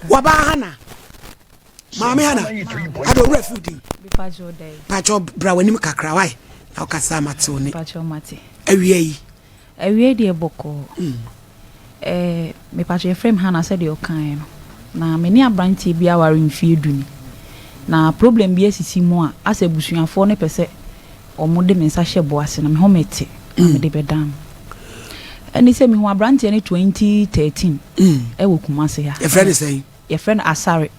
Wabaa Hana. Maame Hana. Ada owura fi din. Pacho bra w'anim kakra wae. Na wokasa mate wo ne. Pacho mate. Awia yi. Awia deɛ bɔkɔɔ. Mm. Eh, me pacho yɛfrɛ me Hana sɛdeɛ ɔkaeɛ no. Na me ne aberanteɛ bi aware mfie du ni. Na problem bi asisi mu a asɛ abusuafoɔ no pɛ sɛ wɔn de me nsa hyɛ bo ase na me ho mete na mede bɛdan no. Ɛne sɛ mehu aberanteɛ no 2013 ɛwɔ Kumasi ha. Yɛfrɛ no sɛn? Yɛfrɛ no Asare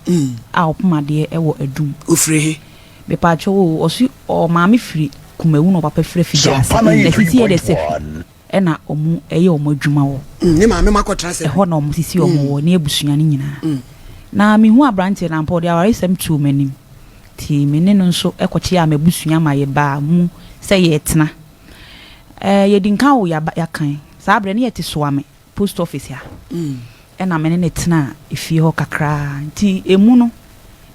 a ɔpom adeɛ ɛwɔ Adum. Ofiri he? Mepaakyɛw o, ɔse ɔmaame firi Kumawu na ɔpapa firi Afigya ase. Na sisi yɛ dɛ Sahwi ɛna ɔmo ɛyɛ ɔmo adwuma wɔ. Ne maame mo akɔtra Sahwi. Ɛhɔ na ɔmo sisi ɔmo wɔ ne abusua no nyinaa. Na mehu aberanteɛ no ampa ɔde awaresɛm too m'anim. Nti me ne no nso kɔkyeaa m'abusua ma yɛbaa mu sɛ yɛretena. Ɛɛ, yɛdi nka wo yɛaba yɛakan. Saa berɛ no yɛte Soame post office ha. Ɛna me ne no tenaa efie hɔ kakra. Nti emu no,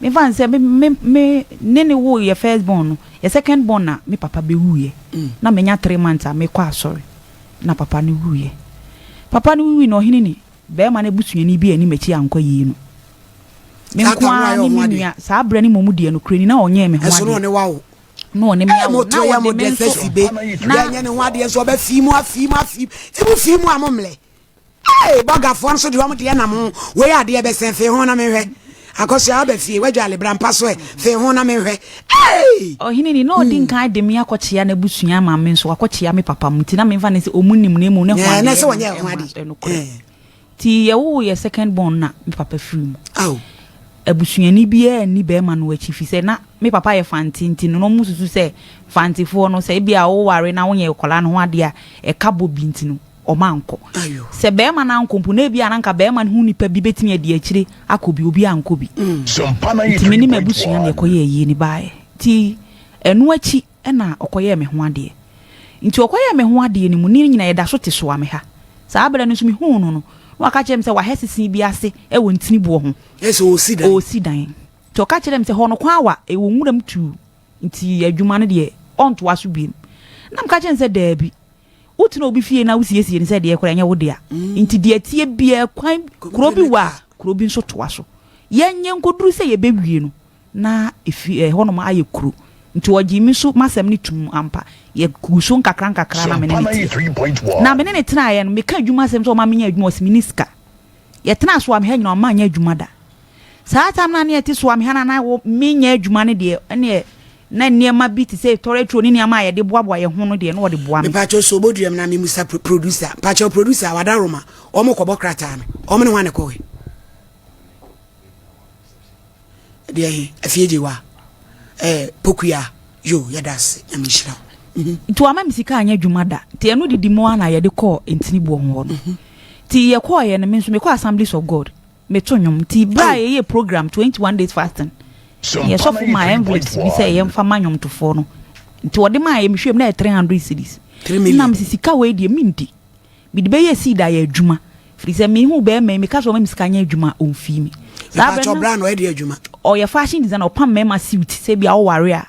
memfa no sɛ me me me ne no woo yɛ first born no, yɛ second born na me papa bɛwuiɛ. Na manya 3 months a mekɔ asɔre na papa no wuiɛ. Papa no wuiɛ no, ɔhene ni, barima no abusuani bi anni m'akyi ankɔ ayie no. Me Saa nko tam no ara ayɛ ne ɔho me adeɛ. nua, saa berɛ no mmom deɛ nokorɛ ni na ɔnyɛɛ me ho Ɛso no adeɛ. ɔne wawo. Na ɔne me Ɛɛ awo, mo na to yɛ mo ɔde me dɛ sɛ nso sibe. na Yɛnyɛ ne ho adeɛ nso ɔbɛ fii mu afii mu afii mu. Ti mo fii mu a mo mlɛ. Ee bɔgafoɔ nso deɛ ɔmo deɛ nam ho. Wei adeɛ bɛsɛn fee ho na menhwɛ. Akɔsoa aba fie wadwale bra mpa so ɛ fee ho na menhwɛ. Ee! Ɔhene ni, na ɔdi nkan de me akɔkyea n'abusua ama me nso wakɔkyea me papa mu nti na memfa no sɛ ɔmu nim na mmom ne ho Ɛɛ adeɛ na sɛ ɛho wɔnyɛ ho ɛho adeɛ. ɛnokorɛ. Ɛɛ. Nti yɛwoo yɛ second born na me papa firi mu. Ao. Abusuani biara nni barima no akyi firi sɛ na me papa yɛ Fante nti no na wɔn susu sɛ Fantefoɔ no sɛ ebia woware na wonyɛ akwadaa no ho adeɛ a ɛka bɔ bi nti no wɔn ankɔ. Ayo. Sɛ barima no ankɔ mpo na ebia na anka barima no ho nipa bi bɛtumi adi akyire akɔ bi, obi ankɔ bi. Nti me ne m'abusua na yɛkɔyɛɛ ayie no baeɛ. Nti ɛno akyi na ɔkɔyɛɛ me ho adeɛ. Nti ɔkɔyɛɛ me ho adeɛ no mu, ne nyinaa yɛda so te Soame ha. Saa berɛ no nso mehuu no no, na waka kyerɛ me sɛ wahɛ sese bi ase wɔ ntini boɔ ho. Ɛsɛ ɔresi dan. Ɔresi dan. Nti ɔka kyerɛɛ me sɛ hɔ no kwan awa, ɛwɔ nwuram tuu, nti adwuma no deɛ ɔntoa so biom. Na meka kyerɛɛ no sɛ daabi, wotena obi fie na wosiesie no sɛ deɛ koraa ɛnyɛ wo dea. Nti deɛ ɛteɛ biara kwan, kuro bi wɔ a, kuro bi nso toa so. Yɛnyɛ nkɔduru sɛ yɛbɛwie no, na efi ɛhɔnom ayɛ kuro. Nti ɔgyee me so m'asɛm no toom ampa. Yɛguu so nkakra nkakra na me ne no teɛ. Na me ne no tenaeɛ no, meka adwuma asɛm sɛ ɔma menyɛ adwuma, ɔse menni sika. Yɛtenaa Soame ha nyinaa ɔmma anyɛ adwuma da. Saa time no a na yɛte Soame ha no a na menyɛ adwuma no deɛ, ɛneɛ na nneɛma bi te sɛ tɔrɛturo ne nneɛma a yɛde boaboa yɛn ho no deɛ na ɔde boa me. Mepakyɛw so oboduam na memusa producer. Mpakyɛw producer wadaroma wɔn kɔbɔ krataa no wɔn ne hwan na ɛkɔɛ? Deɛ he afie gye wa ɛɛ pokuya yo yɛda ase Nyame nhyira wo. Mhm. Nti wama me sika anyɛ adwuma da. Nti ɛno didi mu ara na yɛde kɔɔ ntini boɔ ho hɔ no. Nti yɛkɔɔeɛ no me nso mekɔɔ Assemblies of God meto nnwom. Nti berɛ a yɛyɛɛ program 21 days fasting yɛ sɔfo maa envelopes bi sɛ yɛmfa ma nnwomtofoɔ no. Nti ɔde maa yɛ mehwɛɛ mu na ɛyɛ 300 cedis. Nna mese sika wei deɛ mendi. Mede bɛyɛ seed ayɛ adwuma. Firi sɛ mehu bɛrima yi, meka sɛ ɔma me sika nyɛ adwuma a, ɔmfii me. Saa berɛ Mepakyɛw no, bra na ɔyɛ deɛ adwuma. ɔyɛ fashion designer, ɔpam mmarima suit sɛ bi a woware a.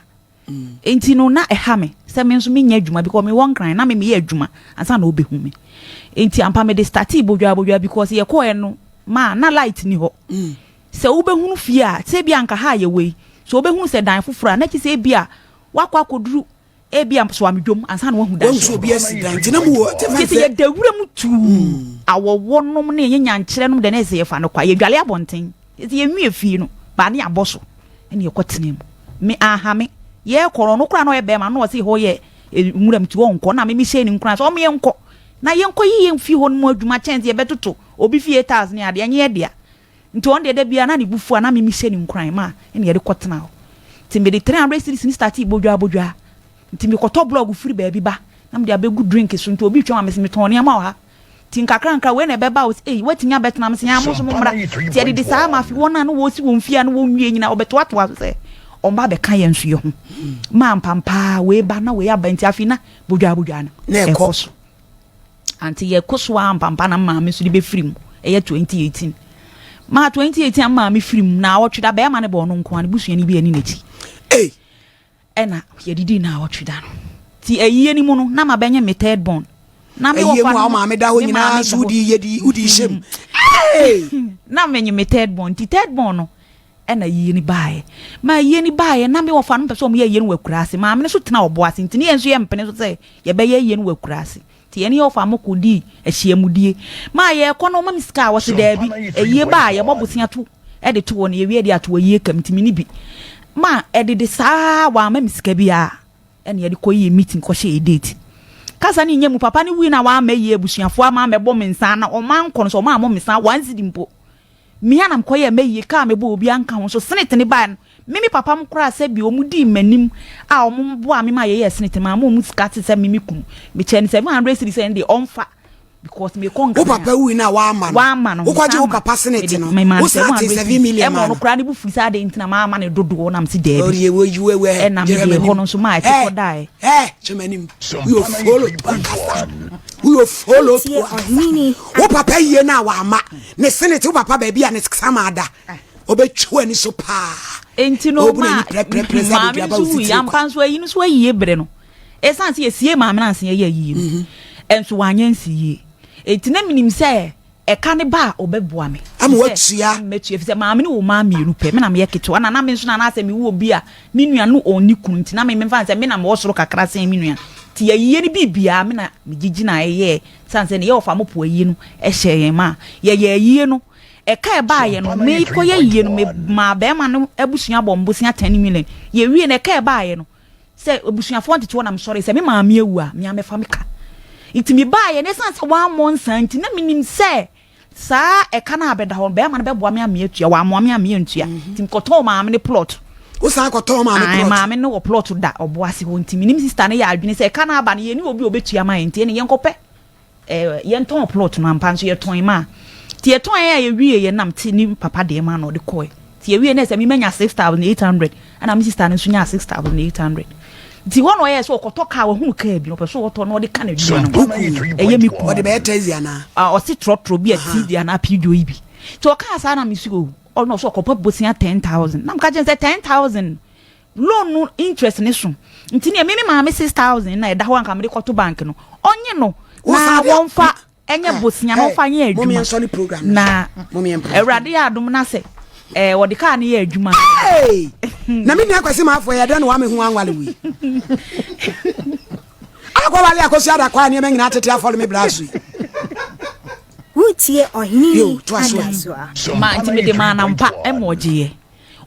Enti no na ɛha me sɛ me nso menyɛ adwuma because mewɔ Nkran na me meyɛ adwuma ansa na ɔbɛhu me. Enti ampa mede startee bodwaa bodwaa because yɛkɔɔɛ no ma na light ni hɔ. Sɛ wobɛhunu fie a, sɛ bi a anka ha a yɛwɔ yi, sɛ wobɛhunu sɛ dan foforɔ a, na kyerɛ sɛ ebi a woakɔ akɔduru Ebia soa me dwom ansa na woahu Wahu sɛ obi asi dan nti na mu wɔ te Kyerɛ sɛ yɛda wura mu tuu. Awɔwɔ nom ne ɛnyɛ nyankyerɛ nom deɛ na ɛsɛ yɛfa no kwa. Yɛdwale abɔnten. Kyerɛ sɛ yɛnwie fie no, baa ne yɛabɔ so ɛna yɛkɔ tena mu. Me anha me. Yɛrekɔ no, ɔno koraa na ɔyɛ bɛrima no na ɔse hɔ yɛ nwura mu nti ɔnkɔ. Na me mehyɛɛ no nkuran sɛ ɔmo yɛnkɔ na yɛnkɔ yi yɛn fie hɔ no mu adwuma kyɛn sɛ yɛbɛtoto obi fie tiles ne adeɛ. Ɛnyɛ yɛ dea. Nti ɔno deɛ da biara na ne bo fu a na me mehyɛ no nkuran ma ɛna yɛde kɔ tena hɔ. Nti mede 300 cedis no startee bodwaa bodwaa. Nti mekɔtɔ blɔg firi baabi ba na mede abɛgu drink so nti obi retwam a mese metɔn nneɛma wɔ ha. Nti nkakra nkakra wei na ɛbɛba o, ei woatumi abɛtena mese aa mo nso mommra. Nti ɛdede saa ma afei wɔn a na wɔresi wɔn fie a na wɔnwie nyinaa wɔbɛtoatoa so sɛ wɔba abɛka yɛn nso yɛ ho. Ma ampampaa wei ba na wei aba nti afei na bodwaa bodwaa no ɛkɔ so. Ante yɛkɔ so ara mpampa na maame nso de bɛfiri mu ɛyɛ 2018 maa 2018 a maame firi mu na awɔtwe da bɛrima no bɔɔ no nko a ne busuani bi ani n'akyi ɛna yɛdidi na awɔtwe da no ti ayie no mu no na ma bɛnyɛ me third born na me wɔfa no maame da hɔ nyinaa so wodi yɛdi wodi hyɛ mu. Na menye me third born, nti third born no ɛna yie no baeɛ. Ma yie no baeɛ na me wɔfa no mpɛ sɛ wɔyɛ yie no wɔ akuraase. Maame no nso tena ɔbo ase nti ne yɛn nso yɛmpene so sɛ yɛbɛyɛ yie no wɔ akuraase. Nti yɛne yɛ wɔfa mo kɔdii ahyiamudie. Ma yɛkɔ no ɔma me sika a wɔse daabi, ayie ba a yɛbɔ bosea to de to hɔ na yɛwie de ato ayie kam nti menni bi. Ma ɛdede saa wamma me sika biara. Ɛna yɛde kɔ yɛ meeting kɔ hyɛ yɛ date. Kasa no nyɛ mu papa no wui na wamma yie abusuafoɔ ama ammɛbɔ me nsa na ɔma ankɔ no so ɔma ammɔ me nsa one cedi mpo. Me a na mekɔ yɛ mɛyie kaa mebɔ obi anka ho so senate no baeɛ no me me papa mo koraa sɛ bi ɔmo dii m'anim a ɔmo boa me ma yɛyɛɛ senate maa mo ɔmo sika te sɛ me me kunu mekyɛɛ no 700 cedis sɛ ɛno deɛ ɔmfa because mekɔ nkran wo papa wui na wama no wama no wokɔgye wo papa senate no wosan te 7 million ma no koraa ne bo firi sɛ adɛn nti na maama ne dodoɔ nam se daabi ɛna mede hɔ no nso maa ɛte kɔ daeɛ ɛ kyɛ m'anim woyɛ folo to ankasa woyɛ folo to ankasa wo papa yie no a wama ne senate wo papa baabi a ne sama ada ɔbɛtwa w'ani so paa enti no ma maame nso wui ampa nso ayi no so ayie berɛ no Esiane sɛ yɛsiee maame no ansa yɛyɛɛ ayie no, mhm. nso wanyɛ nsi yie. Enti na menim sɛ ɛka ne ba a ɔbɛboa me. Ama watua. Mɛtua efisɛ maame no wɔ mmaa mmienu pɛ, me na meyɛ ketewa na na me nso na anaasɛ mewɔ obi a me nua no ɔnni kunu nti na me memfa sɛ me na mewɔ soro kakra sen me nua. Nti ayie no biribiara me na megye gyina ɛyɛɛ sane sɛ ne yɛ ɔfa mo po ayie no ɛhyɛ yɛn ma yɛyɛ ayie no ɛka ɛbaayɛ no mekɔyɛ ayie no memaa bɛrima no abusua bɔ mbosea 10 million yɛwie no ɛka ɛbaayɛ no Sɛ abusuafoɔ ntete hɔ na mesɔree sɛ me maame awu a, me ara mɛfa me ka. Nti mebaeɛ no, ɛsiane sɛ wammɔ nsa nti, na menim sɛ saa ɛka no a abɛda hɔ no, barima no bɛboa me ama atua. Wammoa me amma antua. Mhm. Nti mekɔtɔɔ maame no plot. Wosan kɔtɔɔ maame plot? Maame no wɔ plot da ɔbo ase hɔ nti, menim sista no yɛ adwene sɛ ɛka no aba no, yɛnni obi a ɔbɛtua ma yɛn nti ɛne yɛnkɔpɛ Eh, yɛntɔn plot no ampa nso yɛtɔn maa. Nti yɛtɔn a yɛwie yɛ nam te ne papa deɛ maa na ɔde kɔɛ. Nti yɛwie na ɛsɛ me manya 6,800 ɛna me sister no nso nyaa 6,800. Nti hɔ na ɔyɛ sɛ ɔkɔtɔ kaa wahunu kaa bi na ɔpɛ so ɔtɔ na ɔde ka n'adwuma no ho. Ɛyɛ me kunu. Ɔde bɛyɛ taxi anaa? Ah, ɔse trɔtrɔ bi a TD anaa Peugeot yi bi. Nti ɔkaa saa na me si o, ɔno ɔsɛ ɔkɔpɛ bosea 10,000. Na meka kyerɛ no sɛ 10,000 Loan no interest ne so nti neɛ me me maame 6000 na ɛda hɔ anka mede kɔto bank no ɔnye no na wɔmfa ɛnyɛ bosea na ɔmfa nyɛ adwuma na awurade yɛ adom na sɛ ɛɛ wɔde kaa no yɛ adwuma. Na me nua kwasi maafo yɛ dɛn na wame ho anwale wei akɔwale akɔsi adakɔ a nneɛma nyinaa tete afɔle me bra so yi. Wotie ɔhene yi adasoa. Ma nti mede maa nampa ɛma ɔgyeeɛ.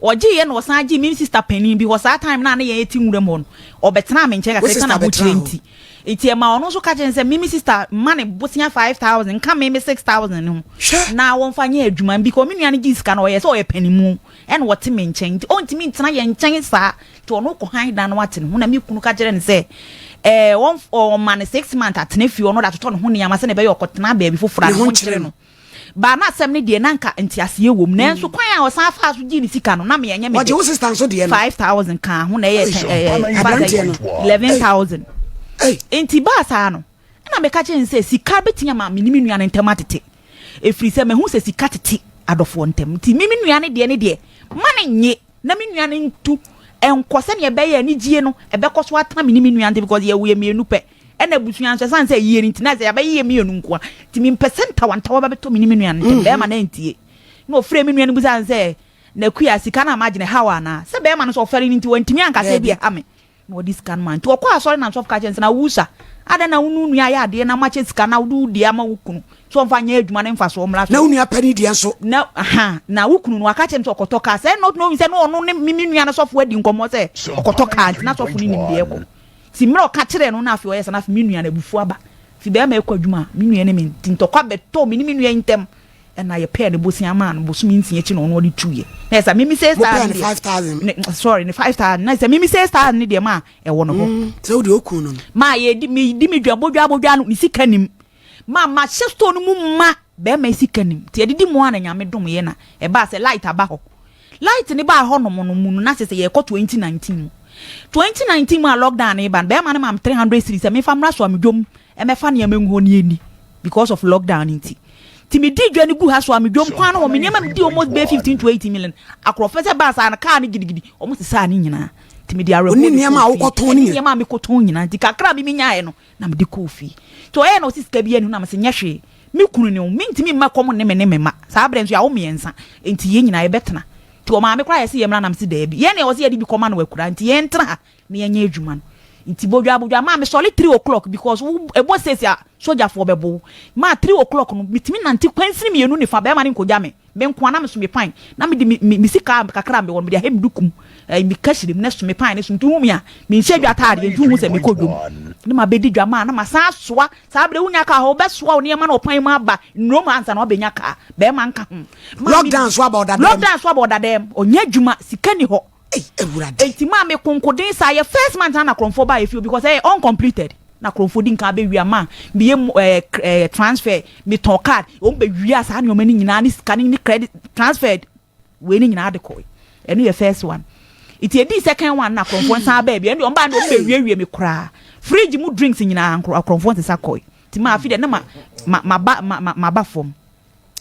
Ɔgyeeɛ na ɔsan gyee me sister panin bi hɔ saa time no a na yɛn te nwura mu hɔ no, ɔbɛtenaa me nkyɛn Wo kakra sister ɛsiane ahokyerɛ bɛtenaa hɔ? nti. Nti ɛmaa ɔno nso ka kyerɛɛ no sɛ me me sister mma no bosea 5000 nka me me 6000 no ho Hwɛ! na wɔmfa nyɛ adwuma because me nua no gyee sika no ɔyɛɛ sɛ ɔyɛ panimu ɛna ɔte me nkyɛn nti ɔntumi ntena yɛn nkyɛn saa nti ɔno kɔ han dan no ate ne ho na me kunu ka kyerɛɛ no sɛ ɛɛ wɔn ɔma no six months atena fie ɔno de atotɔ ne ho nneɛma sɛdeɛ ɛbɛyɛ ɔkɔtena baabi foforɔ a Ne ne ho ho nkyere nkyere no. no. Baa na asɛm no deɛ na nka nteaseɛ wɔ mu nanso kwan a ɔsan faa so gyee ne sika no na me ɛnyɛ me Ɔgye dɛ. wo sister nso deɛ no? 5000 kaa ho na ɛyɛ ten ɛɛ fa Aberanteɛ sɛ no. 11000. Ei. Nti baa saa no ɛna meka kyerɛ no sɛ sika bɛtumi ama me ne me nua no ntam atete ɛfiri sɛ mahu sɛ sika tete adɔfoɔ ntam nti me me nua no deɛ ne deɛ ma no nnye na me nua no ntu nkɔ sɛdeɛ ɛbɛyɛ anigyie no ɛbɛkɔ so atena me ne me nua ntam because yɛwo yɛ mmienu pɛ Ɛna abusua nso ɛsiane sɛ ayie no nti na sɛ yɛabɛyɛ yɛ mmienu nko a nti mempɛ sɛ ntawantawa ba bɛtɔ me ne me nua no ntam. Mm. Bɛrima no antie. Na ɔfrɛɛ me nua no bisaa no sɛ, na Akua, sika no a magye no ɛha wo anaa? Sɛ bɛrima no nso ɔfɛre no nti wantumi anka sɛ ebi ɛha me. Na ɔde sika no maa. Nti ɔkɔɔ asɔre na nsɔfo ka kyerɛ no sɛ, na wo sa, adɛn na wo ne wo nua ayɛ adeɛ na moakyɛ sika na wode wo deɛ ama wo kunu sɛ ɔmfa nyɛ adwuma no mfasoɔ mmra so? Na wo nua panin deɛ nso? Na, aha, na wo kunu no waka kyerɛ no sɛ ɔkɔtɔ kaa. Sɛ na ɔhu sɛ na ɔno ne me me nua no sɔfo adi nkɔmmɔ sɛ ɔkɔtɔ kaa nti na sɔfo no nim deɛ ɛkɔ. Nti mmerɛ ɔka kyerɛɛ no na afei ɔyɛ saa na afei me nua no abufuo aba. Nti bɛɛma ɛkɔ adwuma a, me nua ne me nti ntɔkwa bɛtɔɔ me ne me nua yi ntɛm ɛna yɛpɛɛ ne bosea maa no bosome nsia akyi na ɔno ɔde tuiɛ. Na ɛsɛ me me six Mopɛɛ thousand no deɛ, 5000? ne, sorry, ne 5000 na ɛsɛ me me 6000 ne deɛ maa ɛwɔ ne hɔ. Mm, sɛ wode okun no no. Maa yɛdi, medi me dwa bodwa bodwa no, ne sika nim. Maa mahyɛ store no mu ma bɛɛma yi sika nim. Nti yɛdidi mu a na Nyame dom yɛ na ɛbaa sɛ light aba hɔ. Light no baa hɔ nom no mu no na kyerɛ sɛ yɛrekɔ 2019 mu. 2019 mu a lockdown no reba no, bɛrima no maa me 300 cedis sɛ memfa mmra Soamidwom mmɛfa nneɛma ngu hɔ na yɛnni because of lockdown no nti. Nti medii dwa no guu ha Soamidwom kwan no hɔ, me nneɛma medii almost bɛyɛ 15 to 18 million. Akorɔfɛ sɛ ɛbaa saa no, kaa no gidigidi, wɔn sesaa ne nyinaa. Nti mede awerɛhoɔ Wo ne de nneɛma a kɔɔ fie. wokɔtɔn no Ɛne nyinaa? nneɛma a mekɔtɔn nyinaa. Nti kakra a me menyaeɛ no, na mede kɔɔ fie. Nti ɔyɛɛ na ɔse sika biara nni hɔ na mese nyɛ hwee. Me kunu ne wo, mentumi mma kɔm nne me ne me mma. Saa berɛ nso yɛawo mmiɛnsa, enti yɛn nyinaa yɛbɛtena. Nti ɔmaame koraa yɛse yɛmmra na mese daabi. Yɛn na ɛwɔ sɛ yɛde bi kɔma no wɔ akuraa nti yɛntena ha na yɛnyɛ adwuma no. Nti bodwaa bodwaa maa mesɔre 3 o'clock because wo ɛbɔ 6 a sogyafoɔ bɛbo wo. Maa 3 o'clock no metumi nante kwansini mmienu ne fa bɛrima no nkɔgya me. Me nko ara na meso me pan na mede me me me sika kakra a mewɔ no mede ahɛ me duku mu ɛɛ me kahyire mu na so me pan no so nti wohu me a menhyɛ dwa ataadeɛ nti wohu sɛ mekɔ dwom na mabɛdi dwa maa na masan asoa. Saa berɛ wonya kaa hɔ wobɛsoa wo nneɛma na ɔpan mu aba nnurom ansa na wabɛnya kaa bɛrima nka ho. Maa me Lockdown so aba ɔda dɛm. Lockdown so aba ɔda dɛm ɔnyɛ adwuma, sika ni hɔ. Ei Awurade. Enti maa me konkoden saa yɛ first month na na korɔmfoɔ baa yɛ fie because ɛyɛ uncompleted na korɔmfoɔ di nkan abɛwia maa meyɛ mu ɛɛ ɛɛ transfer, metɔn card, wɔn bɛwia saa nneɛma no nyinaa ne sika no ne credit transfer wei no nyinaa de kɔe. Ɛno yɛ first one. Nti edii second one na korɔmfoɔ nsan baa bi, ɛno deɛ wɔn baa no wɔn bɛwiewie me koraa, fridge mu drinks nyinaa akorɔmfoɔ nsesa kɔe. Nti maa afi deɛ na ma ma ma ba ma ma ma ba fam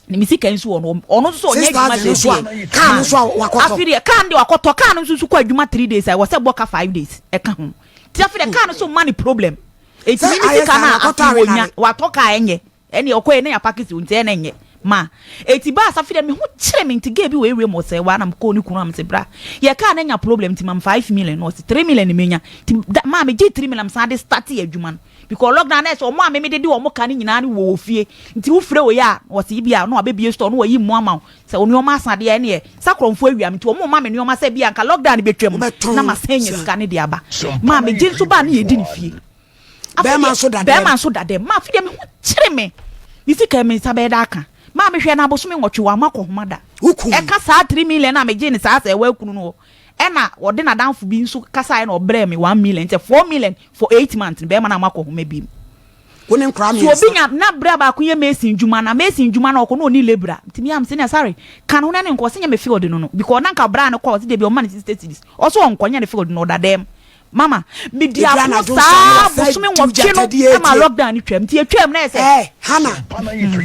ne me sika nso wɔ no, ɔno nso ɔnyɛ adwuma sɛsɛ. Kaa no nso a wakɔtɔ. Afi deɛ kaa no deɛ wakɔtɔ, kaa no nso nso kɔ adwuma 3 days a ɛwɔ sɛ bɔ ka 5 days ɛka ho. Ti afi deɛ kaa no so ma ne problem eti mi mi sika no a afi wɔ nya watɔ kaa ɛnyɛ ɛne ɔkɔ yɛ ne yɛ apaki si nti ɛna ɛnyɛ ma eti ba asafi deɛ me ho kyerɛ me. Nti gay bi wɔ ewia mu ɔsɛ wa na mo kɔɔ ne kunu am sɛ bra yɛ kaa no nya problem nti ma 5 million na ɔsɛ 3 million ne menya. Nti maa me gye 3 million san de start yɛ adwuma no because lockdown na ɛsɛ ɔmo a meme de de ɔmo ka ne nyinaa ne wɔ wɔ fie. Nti wofrɛ wɔ yɛ a wɔsi bi a na wabɛbie store na wɔyi mu ama wo sɛ wo nneɛma asa deɛ ɛneɛ sakorɔmfoɔ awia me nti ɔmo ma me nneɛma sɛ bi a nka lockdown bɛtwam na ma sɛn nya sika ne de aba. Maa me gye nso baa ne yɛ di ne fie. Bɛrima nso da dɛm. Bɛrima nso da dɛm. Maa fi deɛ me ho kyerɛ me ne sika mi nsa bɛyɛ da aka maa mehwɛ na abosome 8 wɔ ama kɔ homa da ɛka saa 3 million a megye ne saa sɛ ɛwɔ akunu no hɔ. Ɛna ɔde n'adamfo bi nso kasa ɛna ɔbrɛ me 1 million nkyɛ 4 million for 8 months. Bɛrima na ama kɔ homa bi mu. Wo ne nkora mmiɛnsa. So obi nya na bere baako yɛ mason dwuma na mason dwuma na ɔkɔ na oni labourer nti mi am sɛ ne asare kan ho na ne nkɔ ɔsɛ nyɛ me field no because na nka bra no kɔ ɔsɛ debi ɔma ne 60 cedis ɔsɛ ɔnkɔ nyɛ ne field no ɔda dɛm. Mama medi ako saa bosome 8 no ɛma lockdown no twam nti etwam na ɛsɛ. Ɛɛ hana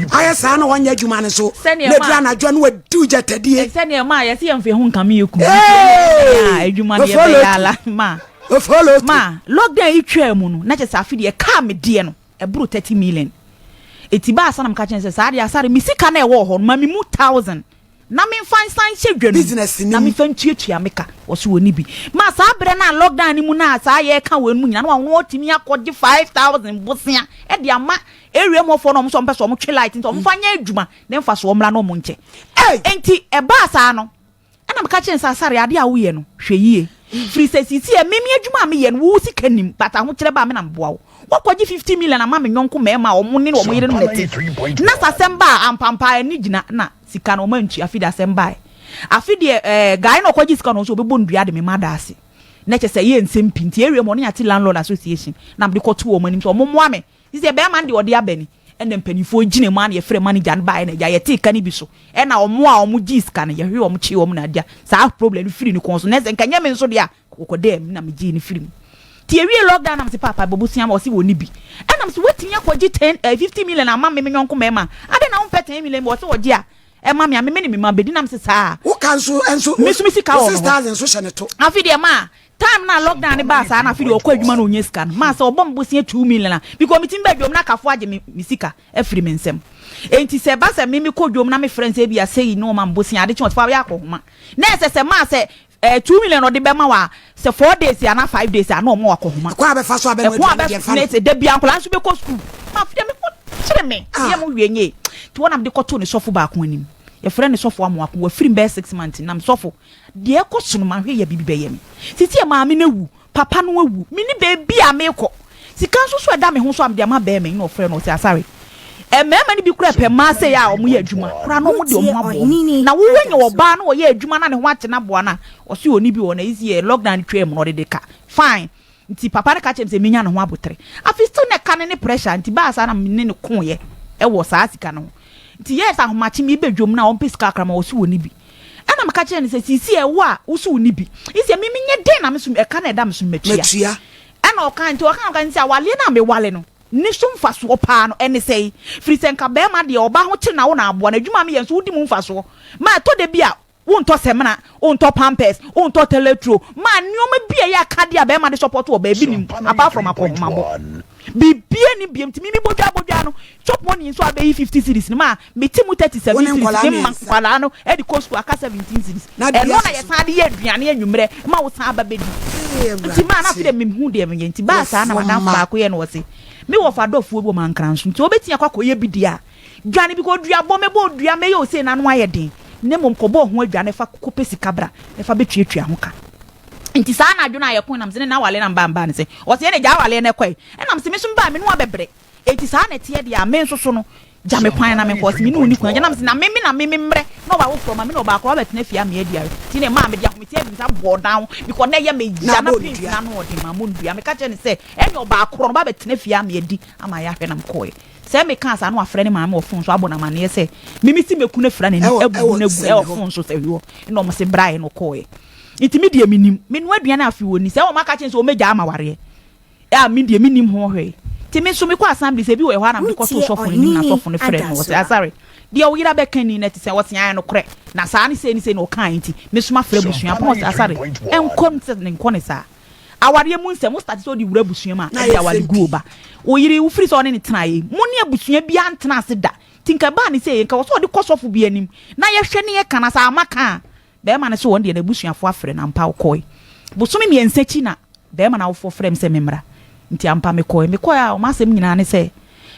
ayɛ saa na wɔnyɛ adwuma no so na eduru anadwo no wadi gyatadie. Sɛnea maa yɛsɛ yɛn fɛ ho nkame yɛ kunu adwuma no yɛ bɛyɛ ala ma ma lockdown yi twaa mu no na kyɛ sɛ afi deɛ kaa me deɛ no ɛboro 30 million. Eti baa sanam ka kyɛn sɛ saa deɛ asare me sika na ɛwɔ hɔ no ma me mu 1,000 na memfa nsan hyɛ dwa no na memfa ntuatua me ka. Wɔso wɔ ni bi ma saa berɛ no a lockdown no mu no a saa yɛreka wɔ no mu nyina na wɔn wɔtumi akɔgye 5,000 bosea ɛde ama area mu ɔfoɔ no ɔmo sɛ ɔmo pɛ sɛ ɔmo twe light nti ɔmo fa nyɛ adwuma ne mfa so ɔmmra na ɔmo nkyɛ. Nti ɛbaa saa no ɛna meka kyerɛ sɛ asare adeɛ a woyɛ no hwɛ yie firi sɛ sisi ɛ mimi adwuma a meyɛ no wo sika nim but ahokyerɛ ba a me na meboa wo. Wakɔgye 50 million ama me nyɔnko mmarima a ɔmo ne ɔmo yerenom na ɛte na sɛ asɛm ba a ampampa ani gyina na sika no ɔmo antua. Afi de asɛm bae afi deɛ guy na ɔkɔgye sika no nso ɔbɛbɔ ndua de me ma da ase na kyɛ sɛ ɛyɛ nsɛm pii. Nti area mu ɔne ate landlord association na mede kɔto wɔn anim sɛ ɔmo mmoa me sɛ bɛrima no deɛ ɔde aba ni. Ɛna mpanimfoɔ gyina mu a na yɛfrɛ manager no baeɛ na agya yɛtee ka no bi so ɛna ɔmo a ɔmo gye sika no yɛhwɛ ɔmo kye ɔmo na agya saa problem no firi ne kɔn so na ɛsɛ nka nyɛ me nso deɛ a kɔkɔdɛɛ mu na megye ne firi mu. Nti ewie lockdown nam sɛ paapa bɔbɔ ma ɔsi wɔ ne bi ɛnam sɛ watumi akɔgye 10 50 million ama me me nyɔnko mɛɛma ade na wompɛ 10 million bi ɔsɛ ɔgye a ɛma me a me me ne me ma bɛdi nam sɛ saa. Woka nso nso. Me nso me sika wɔ no 6,000 nso hyɛ ne to. Afi deɛ maa time na lockdown ne baa saa na afi deɛ ɔkɔ adwuma na onye sika no maa sɛ ɔbɔ me bosia 2 million a because mi ti bɛ dwom na kafo agye me me sika afiri me nsam. Enti sɛ ba sɛ me me kɔ dwom na me frɛ nsɛ bi asɛyi na ɔma me bosia ade kyɛn ɔte fa yɛ akɔhoma na ɛsɛ sɛ maa sɛ 2 million ɔde bɛma wa sɛ 4 days ana 5 days a na ɔmo akɔhoma. Ɛkwan a bɛfa so abɛn ɛkwan a aduane deɛ fa no. Bɛ da bia nkɔla nso bɛkɔ sukuu ma afei deɛ me ho kyerɛ me yɛ mo wie nye nti wɔnam de kɔto ne sɔfo baako anim. Yɛfrɛ ne sɔfo Amoako wafiri bɛyɛ 6 months nam sɔfo deɛ ɛkɔ so no mahwɛ yɛ biribi bɛyɛ me sisi yɛ maame no awu, papa no awu, me ne beebi a mekɔ sika nso so ɛda me ho so a mede ama bɛrima yi na ɔfrɛ no ɔsɛ asare mmarima no bi kura pɛ mmaa sɛ yɛ a wɔn yɛ adwuma kora na wɔn de wɔn aboɔ wɔn na wowɔ nyɛ ɔbaa na ɔyɛ adwuma na ne ho ate na aboa na ɔsi oni bi wɔ na esi yɛ lockdown twɛ mu na ɔde de ka fine. Nti papa no ka kyerɛ me sɛ menya ne ho abotere. Afi still na ɛka ne ne pressure nti baa saa na me ne ne koeɛ ɛwɔ saa sika no ho. Nti yɛɛ sɛ ahomakye mi bɛ dwom na ɔmpɛ sika akra ma ɔsi wɔ ne bi ɛna meka kyerɛ no sɛ sisi ɛwɔ a wosi wɔ ne bi nti me menyɛ den na me so ɛka na ɛda me so matua. Matua. Ɛna ɔka nti ɔka nti awaleɛ no a mewale no ne so mfasoɔ paa no ɛne sɛe firi sɛ nka bɛrima deɛ ɔba ho kyere na wo na aboa no adwuma a meyɛ nso wodi mu mfasoɔ ma ɛtɔ da bi a wontɔ sɛmina, wontɔ pampers, wontɔ teletro ma nneɛma bi a ɛyɛ akadeɛ a bɛrima de support wɔ baabi nim apart from akɔhomabɔ. Biribiara nni biom nti me me bodwaa bodwaa no chop money nso abɛyi 50 cedis no ma mete mu 37 Wo ne cedis nkwadaa me ma mmiɛnsa. nkwadaa no de kɔ sukuu aka 17 cedis Na dua ɛno na soso. yɛsan de yɛ aduane anwummerɛ ma wo san ba bɛdi Ee nti maa na afei Awurade. deɛ mehu deɛ menyɛ nti baa saa na Yɛfoɔ madamfo mma. baako yɛ no ɔse me wɔfa dɔfoɔ bi wɔ Mankranso nti ɔbɛtumi akɔ akɔyɛ bi deɛ a dwane bi kɔ dua bɔ mɛbɔ dua mɛyɛ osei na ano ayɛ den na mmom kɔbɔ ho adwa na fa kɔpɛ sika bra na fa bɛtuatua ho ka. Nti saa anadwo no a yɛkoe na mese ne na awale na mbaa mbaa no sɛ ɔse ɛne gya awaleɛ no ɛkɔe ɛna mese me nso mbaa me ne wabɛbrɛ enti saa na ɛteɛ deɛ a me nso so no gya me kwan na menkɔ ɔse me ne wo ni kwan gya na mese na me me na me me mmerɛ na ɔbaa foforɔ ma me na ɔbaa korɔ wabɛtena fie ama yɛadi nti na ɛmaa mede ahometeɛ de nsa bɔɔ dan ho because na ɛyɛ me ya na pains no ano ɔden ma mo ndua meka kyerɛ no sɛ ɛne ɔbaa korɔ no wabɛtena fie ama yɛadi ama yɛahwɛ na mekɔɛ Sɛ mekaa saa na wafrɛ ne maame wɔ fon so abɔ no amaneɛ sɛ me mesi mɛku no afira n'ani abubu no agu ɛwɔ fon so sɛ hwiɔ na ɔmo se braeɛ na ɔkɔɔɛ nti me deɛ menim menoa aduane afe wɔ ni sɛ ɔmo aka kyerɛ sɛ ɔmo agya ama wareɛ a me deɛ menim ho hwee nti me nso mekɔ assembly sɛ ebi wɔ ɛhɔ a na mede kɔtoo Wotie sɔfo no anim na Ɔhene sɔfo no frɛ no ɔsɛ Adasoa. asare deɛ wo yere abɛka ni na ɛte sɛ ɔse ayɛ nokorɛ na saa ne sei ne sei na ɔkaeɛ nti me nso mafrɛ abusua pɔn ɔsɛ asare ɛnkɔ sɛ ne nkɔ ne saa Awareɛ mu nsɛm, wo starte sɛ wode wura abusua mu a, Na ɛde ayɛ aware sɛm gu wo pii. ba. Wo yere, wo firi sɛ ɔne no tenaeɛ yi, mo ne abusua biara ntena ase da. Nti nka ɛbaa no sei, nka ɛwɔ sɛ ɔde kɔ sɔfo bi anim na yɛhwɛ ne yɛka na sɛ amma ka a, barima no se wɔn deɛ n'abusuafoɔ afrɛ no ampa ɔkɔe. Bosome mmiɛnsa akyi na barima no awofoɔ frɛɛ me sɛ memmra. Nti ampa mekɔe. Mekɔe a wɔn asɛm nyinaa ne sɛ,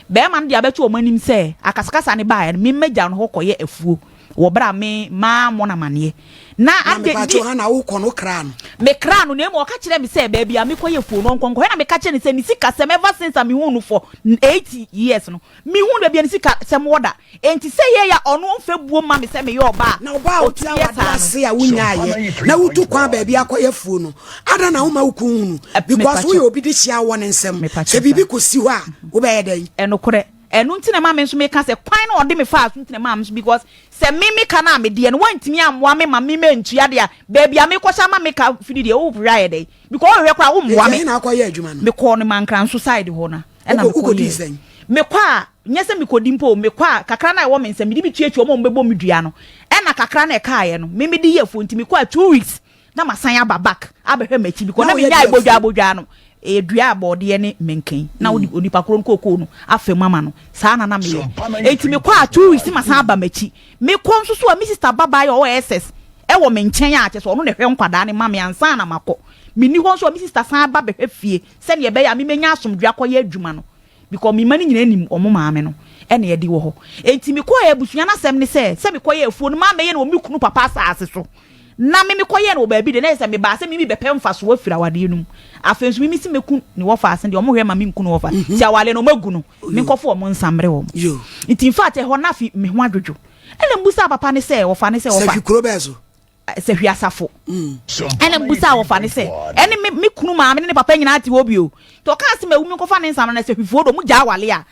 barima no de abɛto wɔn anim sɛ akasakasa no baeɛ no, memmɛgya no hɔ kɔyɛ afuo wɔ berɛ a me mammɔ no amaneɛ. Na Na ade mepatwo nti. ha na wokɔ no wokraa no? Mekraa no, na mmom ɔka kyerɛɛ me sɛ baabi a mekɔyɛ afuo no ɔnkɔ nkɔhwɛ. Na meka kyerɛɛ no sɛ ne sikasɛm, ever since a mehuu no for 8 years no, menhuu no baabi a ne sikasɛm wɔ da. Enti sɛ ɛyɛ a ɔno ɔmfa buo mma me sɛ meyɛ ɔbaa a Na ɔbaa a wote ɔtumi yɛ awadeɛ saa no. ase a wonyaeɛ na wotu kwan baabi akɔyɛ afuo no, adɛn na womma wo kunu nhunu? Because Mepakyɛ. woyɛ obi de hyia wɔ ne nsam. Mepakyɛ Sɛ biribi saa. kɔsi hɔ a, wobɛyɛ dɛn? Ɛnokorɛ. Ɛno nti na ɛma me nso meka sɛ kwan no a ɔde me faa so nti na ɛmaa me nso because sɛ me me ka no a medeɛ no woantumi ammoa me ma me mantua deɛ a baabi a mekɔhyɛ ama me ka firi deɛ wohwehwɛ ayɛ dɛn because wohwehwɛ koraa wommoa Enti me. ɛhe na akɔyɛ adwuma no? Mekɔɔ no Mankranso side hɔ na ɛna Wokɔ wokɔdii mekɔyɛɛ. sɛn? Mekɔ a nyɛ sɛ mekɔdi mpo o mekɔ a kakra no a ɛwɔ me nsam mede bi tuatua wɔn a wɔbɛbɔ me dua no ɛna kakra no a ɛkaeɛ no me mede yɛ afuo nti mekɔ a 2 weeks na masan aba back abɛhwɛ m'akyi because Na na woyɛ menyae dua bodwaa afuo? bodwaa no ɛyɛ dua a bɔɔdeɛ ne mɛnkan na wode onipa koro no kookoo no afa mu ama no saa na na meyɛ enti mekɔ a 2 weeks masan aba m'akyi mekɔ nso so a me sister babaa yɛ ɔwɔ SS ɛwɔ me nkyɛn a kyɛ sɛ ɔno na ɛhwɛ nkwadaa no ma me ansa na makɔ menni hɔ nso a me sister san ba bɛhwɛ fie sɛdeɛ ɛbɛyɛ a memɛnya asomdwe akɔyɛ adwuma no because me mma no nyinaa nim wɔn maame no ɛna ɛde wɔ hɔ enti mekɔɛ abusua no asɛm ne sɛ sɛ mekɔyɛ afuo no maa mɛyɛ no wɔ me kunu papa asase so na me mekɔyɛ no wɔ baabi de na yɛ sɛ mebaa sɛ mimi bɛpɛ mfasoɔ afiri awadeɛ no mu afei nso mimi si mɛku ne wɔfa ase deɛ ɔmo hwɛ ma menku ne wɔfa ti awadeɛ no ɔmo agu no menkɔfo ɔmo nsa mmerɛ wɔn Yo. nti in fact ɛhɔ na afi me ho adwodwo ɛna mbusa papa ne sɛ wɔfa ne sɛ Sɛ wɔfa hwi kuro bɛɛ so. Sɛ hwiasafo ɛna mbusa wɔfa ne sɛ ɛne me kunu maame ne ne papa nyinaa te hɔ bio nti ɔkaa sɛ mawu menkɔfa ne nsa no na sɛ hwifoɔ do ɔmo gya awale a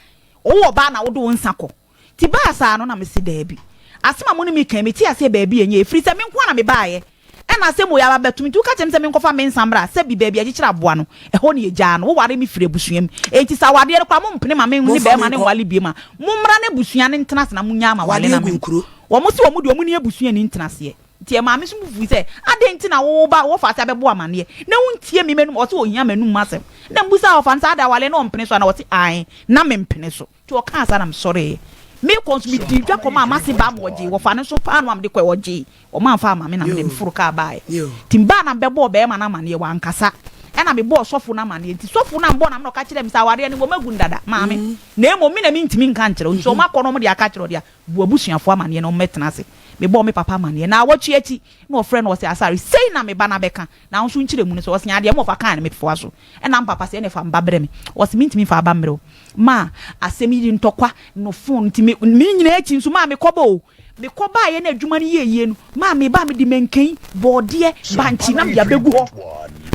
ɔwɔ ɔbaa na wode wo nsa kɔ nti baa saa no na mese daabi asɛm a mo ne me kan mete aseɛ baabi ɛnyɛ ɛfiri sɛ me nko a na mebaeɛ ɛna asɛm wɔ yɛ aba bɛtom nti woka kyerɛ me sɛ menkɔfa me nsa mmra sɛ bi baabi akyekyere aboa no ɛhɔ ne yɛgyaa no woware me firi abusua mu enti sɛ awadeɛ no koraa mompene ma me ne Momfa bɛrima me ne nkɔ. nwale biem a mommra ne abusua no ntena ase na monya ama wale Wadeɛ na gu me nkuro. wɔn se wɔn deɛ wɔn ne abusua ni ntena aseɛ nti ɛmaa me so mu fui sɛ adɛn nti na wo ba wɔfa ase abɛbɔ amaneɛ na wontie me m'anum ɔse ohia m'anum asɛm na mbusa ɔfa no sɛ ada awale na ɔmpene so ana ɔse ae na mempene so nti ɔkaa saa na mesɔreeɛ mekɔ nso medii dwa kɔma a mase ba ma ɔgyee wɔfa no nso paano a mede kɔɛ ɔgyee ɔma amfa ama me na mede mforo kaa baeɛ Yo. nti mbaa na mbɛbɔɔ bɛrima no amaneɛ wankasa ɛna mebɔɔ sɔfo no amaneɛ nti sɔfo no ambɔ na mena ɔka kyerɛ me sɛ awareɛ no wɔmagu no dada maame na mmom me na mentumi nka nkyerɛ wo nti sɛ ɔma akɔ no ɔmo de aka kyerɛ wo deɛ a bu abusuafoɔ amaneɛ na ɔmmɛtena ase mebɔɔ me papa amaneɛ na awɔtwe akyi na ɔfrɛ no ɔsɛ asare sei na me ba no abɛka na wo nso nkyerɛ mu no sɛ ɔse adeɛ ma ɔfa kaa no mefoa so ɛna mpapa sɛ ɛna fa mba brɛ me ɔse mentumi mfa aba mmerɛ wo ma asɛm yi ntɔkwa no phone nti me me nyinaa akyi nso maa mekɔbɔ o mekɔ baayɛ na adwuma no yɛ yie no maa meba mede mɛnkan bɔɔdeɛ bankye na mede abɛgu hɔ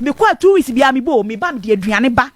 mekɔ a 2 weeks biara mebɔ o meba mede aduane ba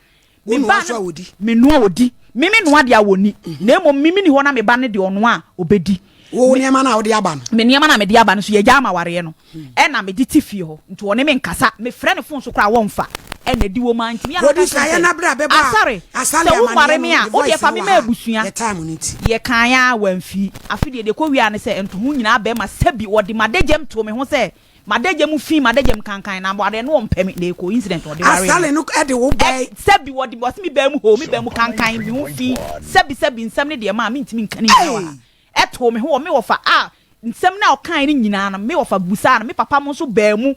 Wo meba noa so a wodi. Me noa odi me me noa deɛ a wɔni na mmom me meni hɔ na meba ne deɛ ɔnoa a ɔbɛdi. Wo nneɛma no a wode aba no. Me nneɛma no a mede aba no so yɛgya ama awareɛ no ɛna mede te fie hɔ nti ɔne me nkasa mefrɛ ne phone so koraa wɔmfa ɛna di wɔ mu a ntumi anaka Producer kyerɛ yɛ sɛ na bra bɛbɔ a asare asale sɛ woware amaneɛ me no a ne wodeɛ voice fa no me wɔ ma ha abusua yɛ time no nti. Yɛ kan a wamfi afe deɛ deɛ kɔ wia ne sɛ ntoho nyinaa bɛrima sɛbi wɔde m'adagyam too me ho sɛ. M'adagya mu fi, m'adagya mu kankan, na awareɛ no ɔmpɛ me, na ɛyɛ coincidence na ɔde waree me. Asale no de wo bɛɛ. Sɛbi wɔde me, ɔse me baa mu hoo, me baa mu kankan, me ho fi, sɛbi sɛbi nsɛm no deɛ maa mentumi nka ne nyinaa wɔ ha. Ɛtoo me ho wɔ me wɔfa a nsɛm no a ɔkaeɛ no nyinaa no, me wɔfa busaa no, me papa mo nso baa mu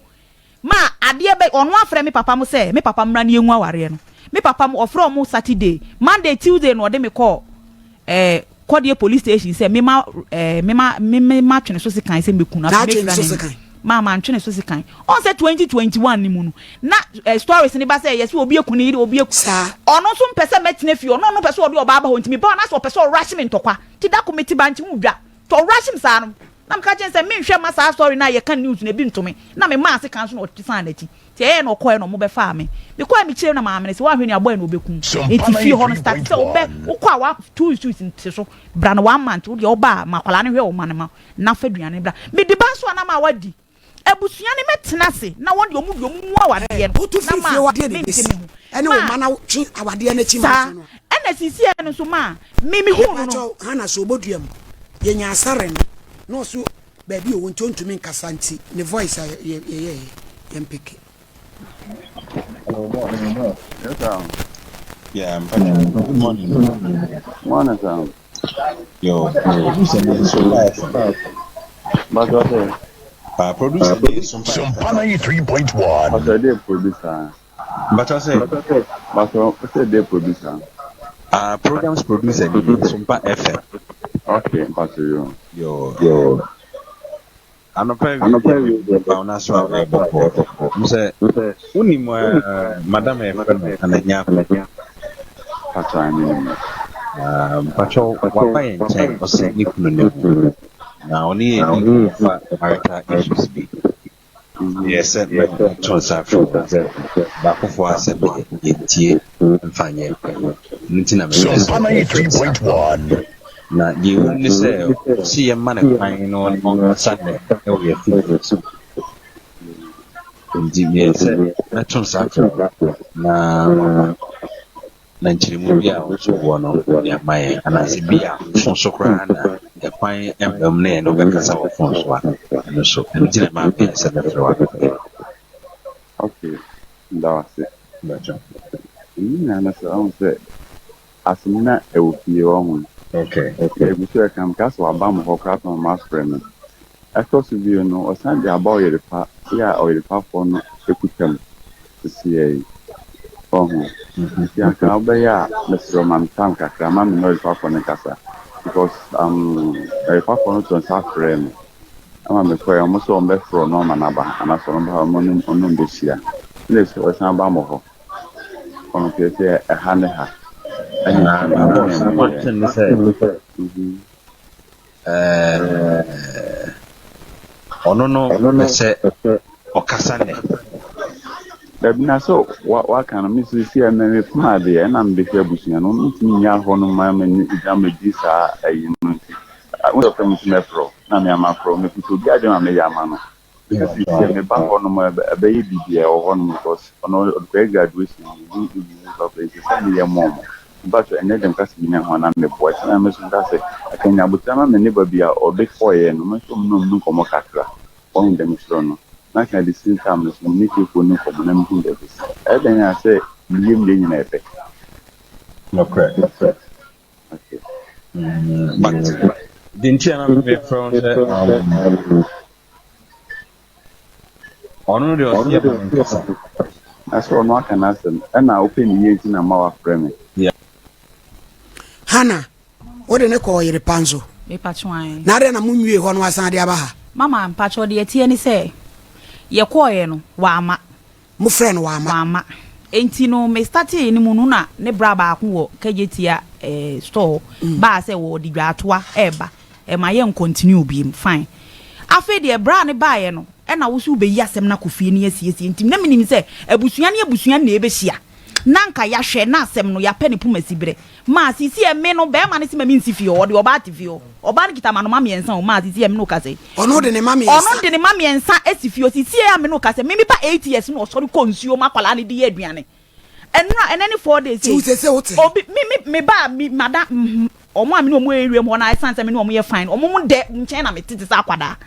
Ma adeɛ bɛ ɔno afrɛ me papa mo sɛ me papa mmra na yɛngu awareɛ no. Me papa mo ɔfrɛ ɔmo Saturday, Monday, Tuesday na ɔde me kɔɔ eh, Kɔdeɛ police station sɛ mema eh, mema me me matwe ne so sekan sɛ mɛku no afei mɛfira n'ani. Ma mantwe ne so sekan. Ɔn sɛ 2021 no mu no na eh, stories no ba sɛ yɛsɛ obi aku ne yere, obi aku. Ɔno nso mpɛ sɛ mɛtena fie, ɔno ɔno pɛ sɛ ɔde ɔbaa ba hɔ nti meba hɔ na sɛ ɔpɛ sɛ ɔrush me ntɔkwa. Nti da ko mete bankye ho dwa. Nti ɔrush me saa no Na meka kyerɛɛ no sɛ menhwɛ mma saa story no a yɛka news no ebi nto me. Na memaa ase kan so na ɔte san n'akyi. Nti ɛyɛɛ na ɔkɔɛ na ɔmo bɛfaa me. Mekɔɛ mekyerɛ na maame no sɛ woanhwɛ ni a boy no ɔbɛku wo. Nti fie hɔ no start sɛ wobɛ wokɔ a wa two weeks nte so bra no one month wodeɛ woba a ma akwadaa no hwɛ wo ma no ma na fa aduane no bra. Mede ba nso a na ma wadi. Abusua no mɛtena ase na wɔn deɛ ɔmo deɛ ɔmo mu awadeɛ no Wotu na firi ma fie hɔ adeɛ na mente ɛbɛsi me ho ɛne wo ma mma na wotwe awadeɛ no akyi saa manso no a. ɛna sisiɛ no nso ma me mehuu no no. Mepakyɛw Hannah so obodua mu yɛnya asare no na ɔso baabi ɔwɔ nti ɔntumi nkasa nti ne voice a yɛyɛɛ yɛmpeke. Hello, boss. Yes, sir. Yeah, mpacho. Good morning. Morning, sir. Yo, producer ni Sompa FM. But what is? Producer ni Sompa FM. Sompa 93.1. But I did producer. Mpacho say. But what I did producer. Programs producer ni Sompa FM. Okay, but you. Yo. Yo. Anɔpa awie deɛ meba wo n'aso a ɛyɛ bɔkɔɔ. M sɛ wonim madam a yɛfrɛ no Anna Nyarko. Mpakyɛw waba yɛn nkyɛn ɔse ne kunu ne ho na ɔne yɛn di nkɔmmɔ fa marital issues bi. Meyɛɛ sɛ mɛto nsa afrɛ wo sɛ baakofoɔ asɛm deɛ yɛntie mfa nyɛ. Ɛno nti na mepɛ sɛ Sompa mɛto nsa afrɛ wo. 93.1. Na deɛ ɛwom ne sɛ ɔse yɛmma no kwan na ɔne ɔnkasa nnɛ wɔ yɛn afidie so. Enti meyɛɛ sɛ mɛto nsa afrɛ wo na waba na nkyerɛmu bi a wo nso wowɔ no wode ama yɛn anaasɛ bi a fon so koraa na ɛkwan mma mu na yɛne wo bɛkasa wɔ fon so a, ɛno nso, ɛno nti na ɛmaa meyɛɛ sɛ mɛfrɛ wo anɔpa yi. Okay, meda wo ase. Mpakyɛw. Ne nyinaa no sɛ ɔhu sɛ asɛm na ɛwɔ fie hɔ ho. Okay. Egu so ɛka meka sɛ waba mo hɔ koraa pɛ ma mafrɛ no. Ɛtɔ so bio no, ɔsan de aba ɔyerepa yi a ɔyerepafoɔ no kuta mu seseiɛ yi. Wahu? Nti anka wobɛyɛ a, mesrɛ wo ma me time kakra ma me ne ɔyerepafoɔ no nkasa. Because um, ɔyerepafoɔ no too nsa frɛɛ me ɛma mekɔɛ, wɔn sɛ wɔbɛfrɛ ɔno ama no aba, anaasɛ ɔno ba a ɔne ɔne wɔn bɛhyia. Ɛna ɛsɛ ɔsan ba mo hɔ. Ɔno nso sɛ ɛha ne ha. Ɛne Ah, nti my ne boss, ne question ne sɛ, Mhm. Eh, ɔno no pɛ sɛ ɔkasa nnɛ. Dabi na sɛ waka no me sisi a mɛ mepɔn adeɛ ɛna mede hwɛ abusua no mentumi nya hɔ no ma m'ani gya medi saa ayi no nti wo sɛ ɔfrɛ me sɛ mɛfrɛ wo na me ama frɛ wo mekuta obi adeɛ ma meyɛ ama no Mese sɛ meba hɔ nom a ɛbɛyɛ biribi a ɛwɔ hɔ nom because ɔno ɔde kɔyɛ graduation no ne ne ne papa yi sɛ meyɛ mɔ mo mpakyɛ ɛnɛ deɛ meka sɛ menya ho anaa meboa ɛkyɛ na me nso meka sɛ ɛka nya abotire ama me ne ba bi a ɔde kɔɔyɛ no me nso me ne ɔmo nkɔmmɔ kakra wɔn deɛ mesrɛ no na ka the same time no so me ne fiefoɔ no nkɔmmɔ na mehu deɛ ɛbɛsi ɛyɛ dɛn a sɛ meyɛ mu deɛ nyina ɛpɛ. Nokorɛ. Okay. But deɛ nti a na mefrɛ wo sɛ um, ɔno no deɛ ɔse yɛma no nkasa. Na sɛ ɔno aka n'asɛm ɛna wopɛ ne yie nti na ma wafrɛ me. Yeah. Hannah, wode ne kɔɔ yere pa nso. Mepatwo ae. Na adɛn na monwie hɔ no asan de aba ha? Mama, mpatwo deɛ ɛteɛ ne sɛ yɛkɔɔeɛ no wamma. Mo frɛ no wamma. Wamma. Enti no me startee no mu no na ne bra baako wɔ Kejetia eh, store hɔ baa sɛ wɔde dwaatoa ɛɛba. Ɛma yɛn continue biem. Fine. Afei deɛ bra no baeɛ no ɛna wo so wobɛyi asɛm no akɔ fie no yɛasiesie. Nti na menim sɛ abusua ne abusua na ɛbɛhyia. Na anka yɛahwɛ na asɛm no yɛapɛ ne poma siberɛ. Maa sisi ɛ me no bɛɛma no se ma me nsi fie hɔ, ɔde ɔbaa te fie hɔ. Ɔbaa no kita manoma miɛnsa o, maa sisi ɛ me ne wo kasa yi. Ɔno de ne ma miɛnsa. Ɔno de ne ma miɛnsa si fie hɔ, sisi ɛ a me ne wo kasa yi, me me ba 8 years na ɔsɔre kɔ nsuo ma akwadaa no de yɛ aduane. Ɛnora, ɛnɛ ne 4 days Ti wo ei. sese wo te he? Obi, me me me ba a me mada mm ɔmo a me ne ɔmo wɔ area mu hɔ no a ɛsan sɛ me ne ɔmo yɛ fine no, ɔmo mo dɛ nkyɛn na me te te sɛ akwadaa.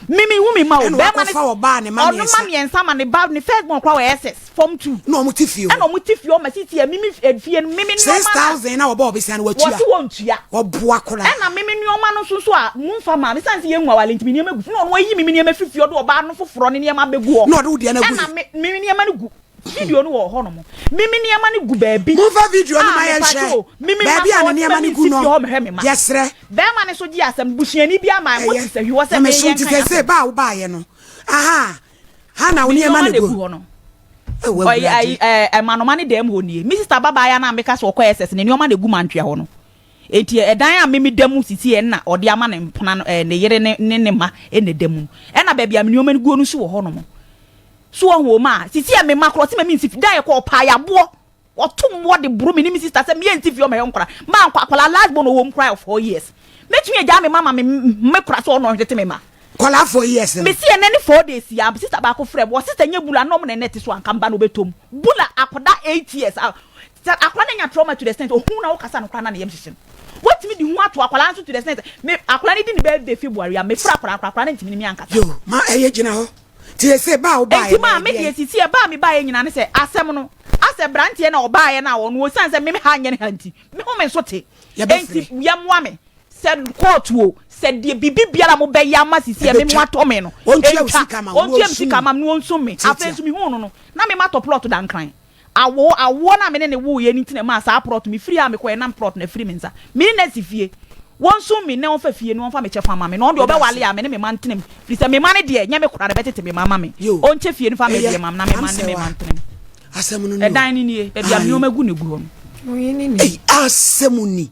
Me me hu me ma o. Ɛna Bɛrima wakɔfa ɔbaa ne ma ɔno ma mmiɛnsa. mmiɛnsa ma ne ba ne first born koraa wɔ SS form 2. Na ɔmo te fie hɔ. Ɛna ɔmo te fie hɔ ma sisi yɛ mimi fie no mimi nneɛma na 6,000 na wɔbɔ ɔbesia no watua. Wɔse wɔntua. Wɔboa koraa. Ɛna mimi nneɛma no nso so a mo nfa maa me sane sɛ yɛnwu awale nti me nneɛma gu fie na ɔno ayi mimi nneɛma firi fie ɔde ɔbaa no foforɔ ne nneɛma abɛgu hɔ. Na ɔde wo deɛ no agu Ɛna he? me mimi nneɛma no gu Video no wɔ hɔ nom. Mimi nneɛma no gu baabi. Momfa video no a ma yɛnhwɛ mepatwo o, mimi baabi mma a sɛ ne ɔte nneɛma ma no mensi gu no. fie hɔ mehwɛ me mma. Yɛsrɛ. Bɛrima no nso gye asɛm no, busuani bi ama mo te Ɛyɛ. sɛ hwewɔ sɛ Na meso meyɛ nti nka sɛ sɛ asɛm. ba a wobaeɛ no, aha, ha na wo Me nneɛma nneɛma na na egu. egu hɔ no. Ɛwɔ Ɔyɛ Awurade. ayi ɛɛ ɛmanoma ne dɛm hɔ nie. Me sister babaayewa no a meka sɛ ɔkɔ SS ne nneɛma na egu mantwea hɔ no. Enti ɛdan a me meda mu sisi ɛna ɔde ama ne mpena no ɛɛ ne yere ne ne ne mma ɛna ɛda mu. Ɛna baabi a me nneɛma no guo no nso wɔ hɔ nom. So wahu o maa sisi a me ma korɔ ɔse ma me nsi fi da yɛ kɔ ɔpaa yaboɔ ɔto mmoɔ de boro me ne me sister sɛ me yɛ nsi fi ɔma yɛ nkora maa nkɔ akwadaa last born ɔwɔ mu koraa yɛ 4 years mɛtumi agyaa me ma ma me me kora sɛ ɔno ɔhwetete me ma Nkwadaa 4 years no. Me si ɛnɛ ne 4 days yi a sister baako frɛ me wɔ sister nyɛ bula na ɔmo na ɛnɛ te so anka mba na ɔbɛtɔ mu bula akwadaa 8 years a sɛ akwadaa no anya trauma to the extent ohun na ɔkasa no koraa na ne yam hyehye no watumi de hu ato akwadaa nso to the extent me akwadaa no di ne birthday February a mefrɛ akwadaa akwadaa akwadaa no ntumi ne me ankasa. Yo ma ɛyɛ gyina hɔ. Nti ese ba a wobaeɛ Enti no maa me ɛdeɛn? deɛ sisi ɛbaa me baeɛ nyinaa ne sɛ asɛm no asɛ branteɛ no a ɔbaeɛ no a ɔno osiane sɛ me me ha nyɛ ne ha nti me ho me nso te Yɛbɛfrɛ. enti yɛmmoa me sɛ kɔɔto o sɛ deɛ biribi biara mo bɛyɛ ama sisi ɛ me mo Ɛbɛtwa. atɔ me no Ɔntua wo ɛntwa sika ma wo na ɔntua me ɔnsum sika wo. ma me na ɔnsum me afei Tiatia. nso mehuu no no na me matɔ plot da Nkran Awo, awoɔ no a me ne no woeɛ no nti na ɛmaa saa prɔt, mefiri ha a mekɔeɛ na prɔt no afiri me nsa. Me ne no asi fie. Wɔnsom me na wɔmfa fie no wɔmfa me kyɛfa mma me. Na ɔno deɛ Meda ɔbɛwale ase. a, me ne me mma ntena mu. Firi sɛ me mma no deɛ, nyɛ me koraa na ɛbɛtete me mma ama me. Yo, Ɔnkyɛ fie no mfa me ɛyɛ, deɛ mma me na me am mma ne sɛ me wa. mma ntena mu. Asɛm no ni o. Ɛdan no nie, baabi a me Ae. nneɛma gu na ɛgu hɔ no. Ei, asɛm ni.